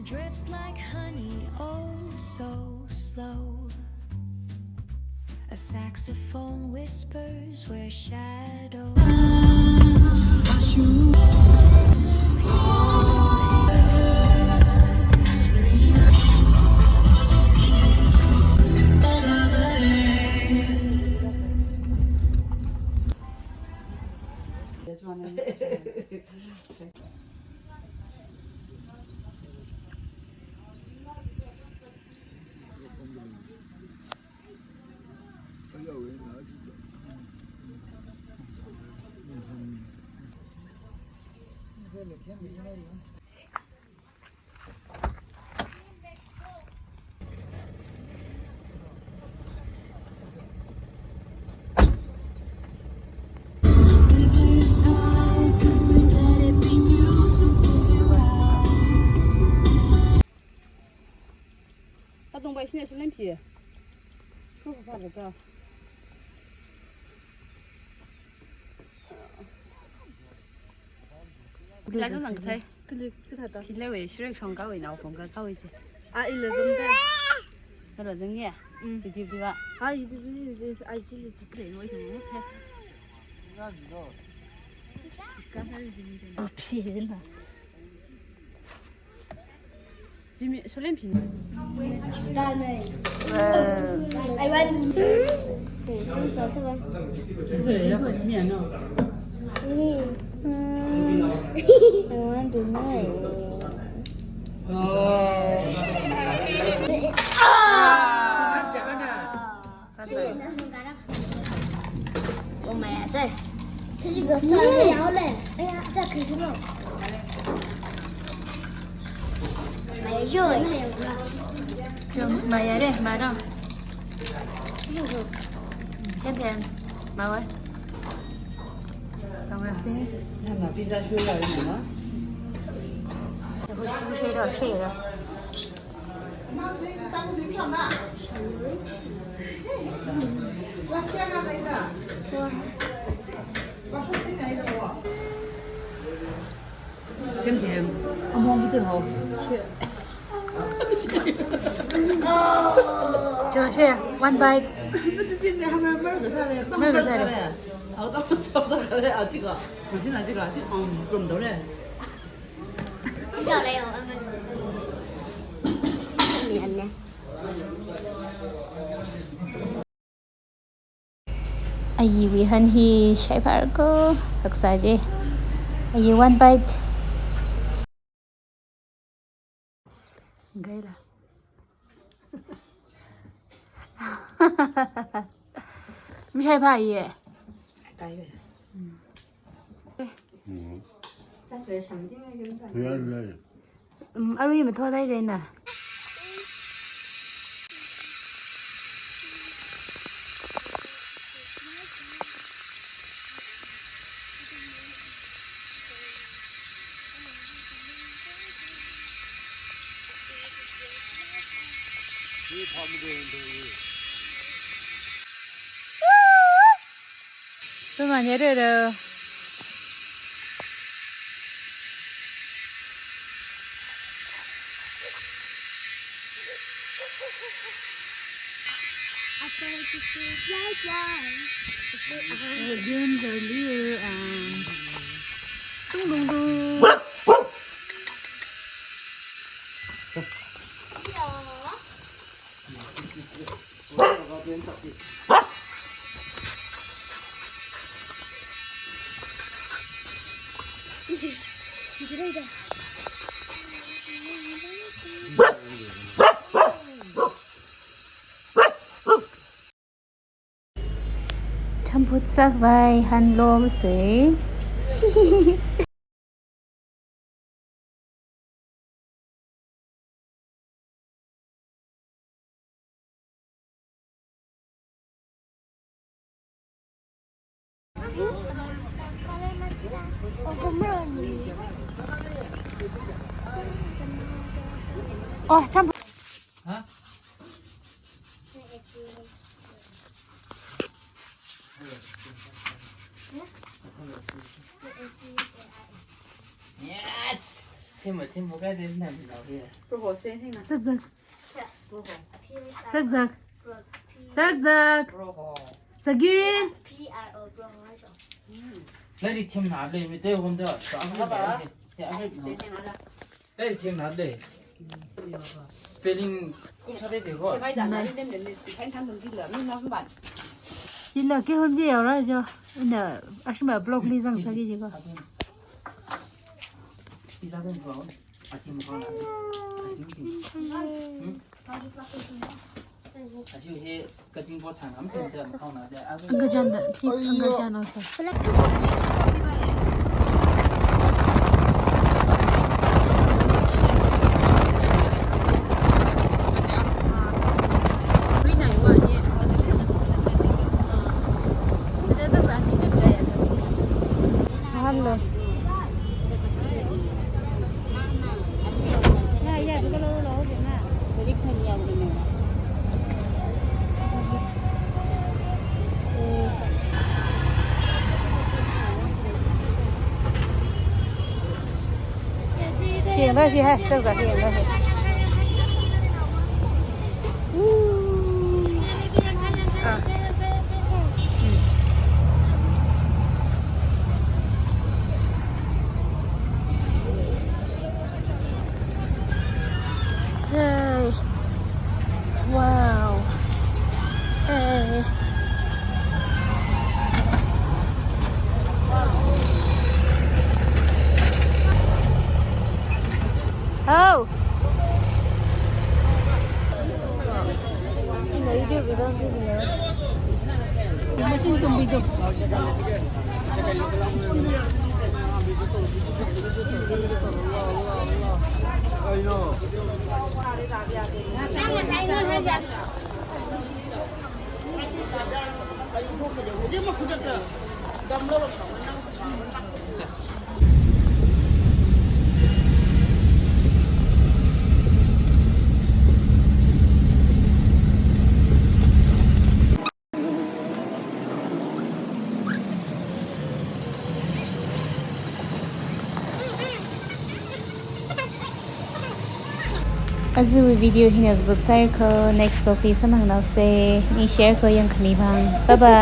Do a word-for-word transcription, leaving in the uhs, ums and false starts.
Drips like honey, oh so slow. A saxophone whispers where shadows. Atungpa ishina shilem phi. Shufa pha leka. Laga lang sai. Kili, kili ta. Kili wei, shirek shong kawei, nao shong kawei chi. A, ila zong ta. Nala zong ya? Mm. Video, video. A, YouTube video, video, I G li chi. Kili wei shong, okay. Ka hari jini jini. Phi na. Jimmy, shilem phi. I want. I want to know. Oh. Oh my God. Kajiko sa le yao le. Aya, ta kajiko. Maya yo. Chum, maya re, mara. Them them. Mawa. Tangwa si. Nama pizza shu la ni ma. Share, share. Them them. Among with the hoe. Cho, share. One bite. Mer ka sare. Aw, tam tam tam kare, aw, chika. Masina chika, chi, um, rum dole. Ayiwui han hi shaiphar ko, haksa je. Ayi, one bite. Gaila. Mishai pha ye. Kai be. Mm. Tat be shang ting ai kan tat. Ya, ya, ya. Um, arui mathot dai rena. Pamane rero. Tung tung tung. Champut sakvai hanlom se. Oh, champut. Huh? Yes. Thim, thim, mo kai de nan nao hi. Proho se thing na. Zak zak. Proho. Zak zak. Zak zak. Proho. Zagirin. P R O, Proho, right? Lairik themna le mi te hon da. Sa ang ba. Ba. Ya, ang ba. Lairik themna le. Spelling kum sa de de ho. Mai da na nem nem ni si kan kan dong di la mi na ban. Ila ke hom je ya ra jo. Ina ashma blog li zang sa ki je ko. Pizza pun ko. Asim ko na. Asim si. Hmm? Asim he kaching po thang am sim da ko na da. Ang kajan da, keep ang kajan also. Hello. Shi yangda shi hai, zak zak shi yangda shi. Ooh. Ah. Hmm. Hey. Wow. Hey. Oh. Ajawui video hina group sāra ko, next vlog li samphangnaosa, ning share ko yangkhami vang. Bye bye.